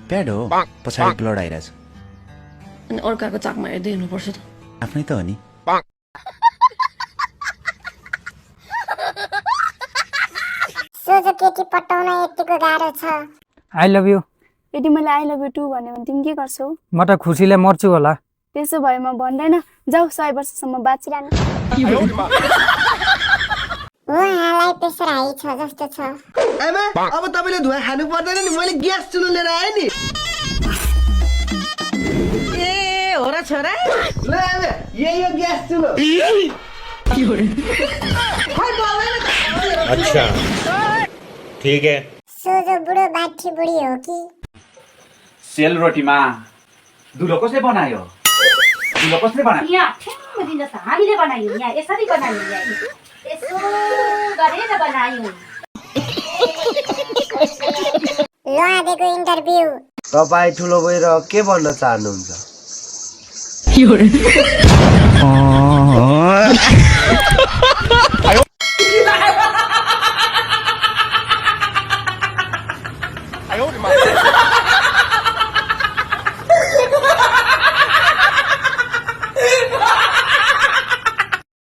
Pad हो पछाडि blood आइरहेछ अनि अर्काको चाकमा हेर्दै हिँड्नुपर्छ त आफ्नै त हो नि सोझो केटी पटाउन यतिको गाह्रो छ आई लभ यु यदि मैले आई लभ यु टु भन्यो भने तिमी के गर्छौ म त खुसीले मर्छु होला त्यसो भए म भन्दैन जाऊ 100 वर्षसम्म बाँचिरहनु उहाँलाई प्रेसर हाई छ जस्तो छ आमा अब तपाईले धुवा खानु पर्दैन नि मैले ग्यास चुलो लिएर आए नि ए हो र छोरा ल आमा यही हो ग्यास चुलो अच्छा ठीक है सोझो बुढो बाठी बुढी हो कि सेल रोटीमा दुलो कसले बनायो दुलो कसले बनायो यहाँ ठ्याम्म दिन त हामीले बनायौँ यहाँ यसरी बनायौँ यहाँ यसो गरेर बनायौँ लुहादेखको इन्टरभ्यू तपाईँ ठुलो भएर के भन्न चाहनुहुन्छ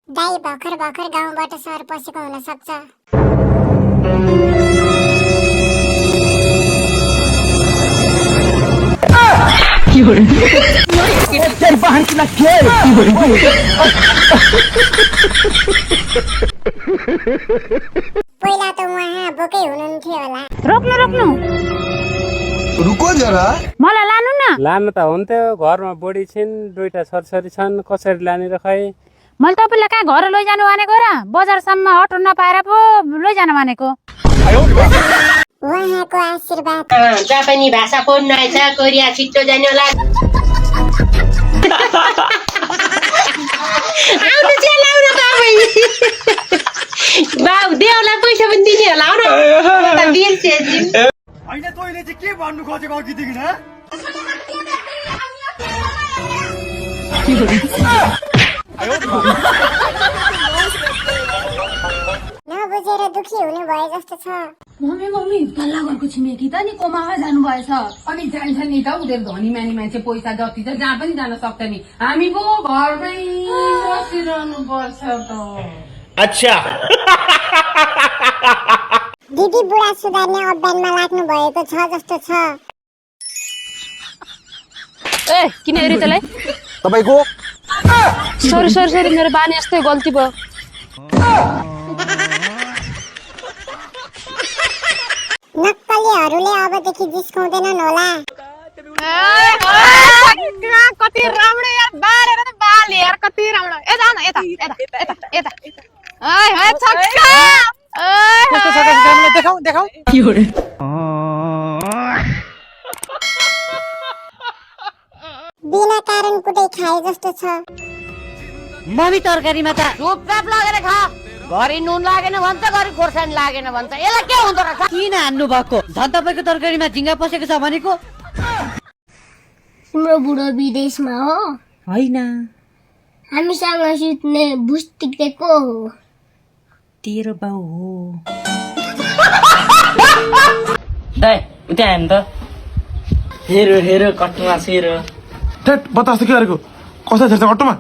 दाइ भर्खर भर्खर गाउँबाट सहर पसेको हुन सक्छ पहिला त उहाँ बोकै हुनुहुन्थ्यो होला रोक्नु रोक्नु रुको जरा मलाई लानु न लानु त हुन्थ्यो घरमा बुढी छिन् दुईटा छोरछोरी छन् कसरी लाने र खै मैले तपाईँलाई कहाँ घर लैजानु भनेको र बजारसम्म अटो नपाएर पो लैजानु भनेको उहाँको आशीर्वाद जापानी भाषा पढ्नु आएछ कोरिया छिट्टो जाने होला आउनु चाहिँ लाउन तपाईँ बाउ देउलाई पैसा पनि दिने होला आउन बिर्से हैन तैँले चाहिँ के भन्नु खोजेको अघिदेखि न नबुझेर दुखी हुनु भए जस्तो छ मम्मी पल्ला घरको छिमेकी त नि कोमामा जानु भएछ अनि जान्छ नि त उनीहरू धनी मानी मान्छे पैसा जति त जहाँ पनि जान सक्छ नि हामी पो घरमै बसिरहनु पर्छ त अच्छा दिदी बुढा सुधार्ने अभियानमा लाग्नु भएको छ जस्तो छ ए किन हेरि त्यसलाई तपाईको सरी सरी सरी मेरो बानी यस्तै गल्ती भयो नक्कलीहरूले अबदेखि जिस्काउँदैनन् होला कति राम्रो यार बालेर त बाल यार कति राम्रो यता न यता यता यता यता हाय हाय छक्का देखाऊ देखाऊ बिना कारण कुटै खाए जस्तो छ मम्मी तरकारीमा त रुपराप लगेर खा घरि नुन लागेन भन्छ घरि खोर्सानी लागेन भन्छ यसलाई के हुँदो रहेछ किन हान्नु भएको झन् तपाईँको तरकारीमा झिङ्गा पसेको छ भनेको तिम्रो बुढो विदेशमा हो होइन हामीसँग सुत्ने बुस्टिक को हो तेरो बाउ हो दाइ उता हेर्नु त हेर हेर कट्टुमा हेर ठेट बतास के गरेको कसरी छेर्छ अटोमा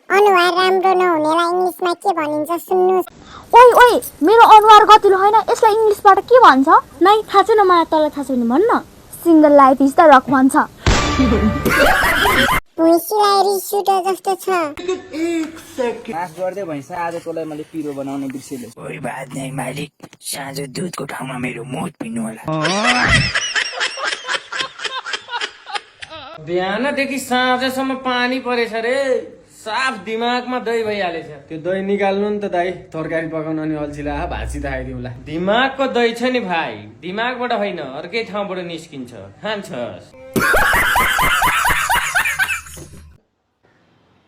अनुहार राम्रो नहुनेलाई इङ्ग्लिसमा के भनिन्छ सुन्नुहोस् ओइ ओइ मेरो अनुहार गतिलो होइन यसलाई इङ्ग्लिसबाट के भन्छ नै थाहा छैन मलाई तँलाई थाहा छैन भन्न single life is the rock भन्छ भुइँसीलाई रिस उठे जस्तो छ माफ गर्दै भैँसा आज तँलाई मैले पिरो बनाउने बिर्सेले ओइ बात नै मालिक साँझ दुधको ठाउँमा मेरो मौत पिन्नु होला बिहानदेखि साँझसम्म पानी परेछ रे साफ दिमागमा दही भइहालेछ त्यो दही निकाल्नु नि त दाइ तरकारी पकाउनु अनि अल्छिला भाजी त खाइदिउँला दिमागको दही छ नि भाइ दिमागबाट होइन अर्कै ठाउँबाट निस्किन्छ खान्छस्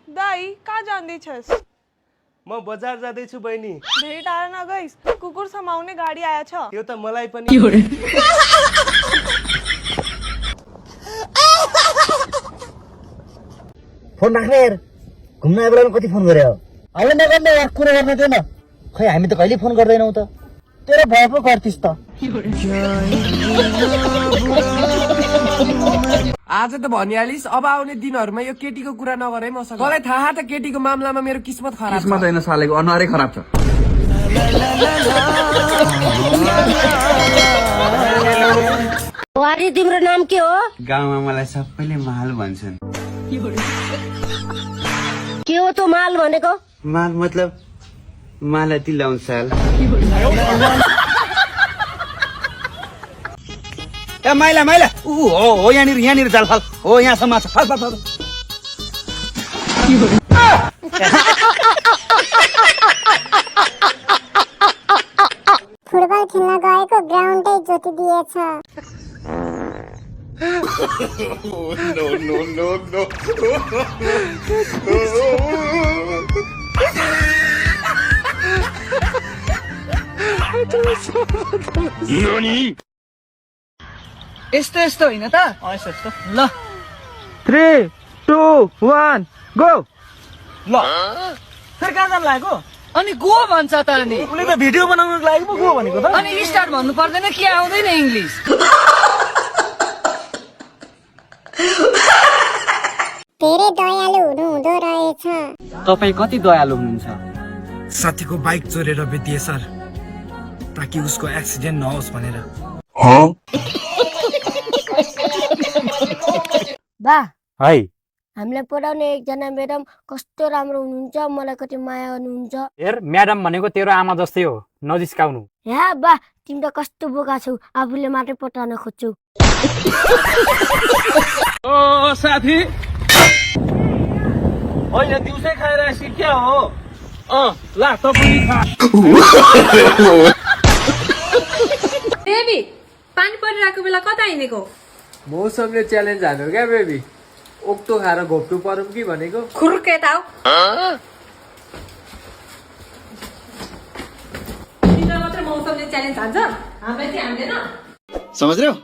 दाई कहाँ जाँदैछस् म बजार जाँदैछु बहिनी धेरै टाढा नगइस् कुकुर समाउने गाडी आएछ यो त मलाई पनि फोन राख्ने यार घुम्न आएको बेलामा कति फोन गरे हो हल्ला नगर्ने यार कुरो गर्न थिएन खै हामी त कहिले फोन गर्दैनौँ त तेरो भए पो गर्थिस् त आज त भनिहालिस् अब आउने दिनहरूमा यो केटीको कुरा नगरे मसँग मलाई थाहा त केटीको मामलामा मेरो किस्मत खराब छ। किस्मत होइन सालेको अनुहारै खराब छ। वारी तिम्रो नाम के हो? गाउँमा मलाई सबैले माल भन्छन्। के हो त माल भनेको? माल मतलब माला तिलाउन साल। ए माइला माइला ऊ हो यहाँनिर जाल फाल हो यहाँसम्म छ फाल फाल फाल फुटबल खेल्न गएको ग्राउन्डै जोतिदिएछ। यस्तो यस्तो होइन त ल 3 2 1 गो ल फेरि कहाँ जान लागेको अनि गो भन्छ त अनि उले त भिडियो बनाउनको लागि पो गो भनेको त अनि स्टार्ट भन्नु पर्दैन के आउँदैन इङ्ग्लिस धेरै दयालु हुनुहुँदो रहेछ। तपाईँ कति दयालु हुनुहुन्छ? साथीको बाइक चोरेर बेचिए सर ताकि उसको एक्सिडेन्ट नहोस् भनेर। बा है हामीलाई पढाउने एकजना म्याडम कस्तो राम्रो हुनुहुन्छ, मलाई कति माया गर्नुहुन्छ। हेर म्याडम भनेको तेरो आमा जस्तै हो, नजिस्काउनु। या बा तिमी त कस्तो बोका छौ, आफूले मात्रै पटाउन खोज्छौ। ओ साथी होइन दिउँसै खाएर क्या हो ला तपाईँ खा। बेबी पानी परिरहेको बेला कता हिँडेको? मौसमले च्यालेन्ज हान्यो क्या बेबी, ओक्टो खाएर घोप्टो परौँ कि भनेको। खुर्के ताउ तिमीलाई मात्रै मौसमले च्यालेन्ज हान्छ, हामीलाई चाहिँ हान्दैन। समझ रहे हो?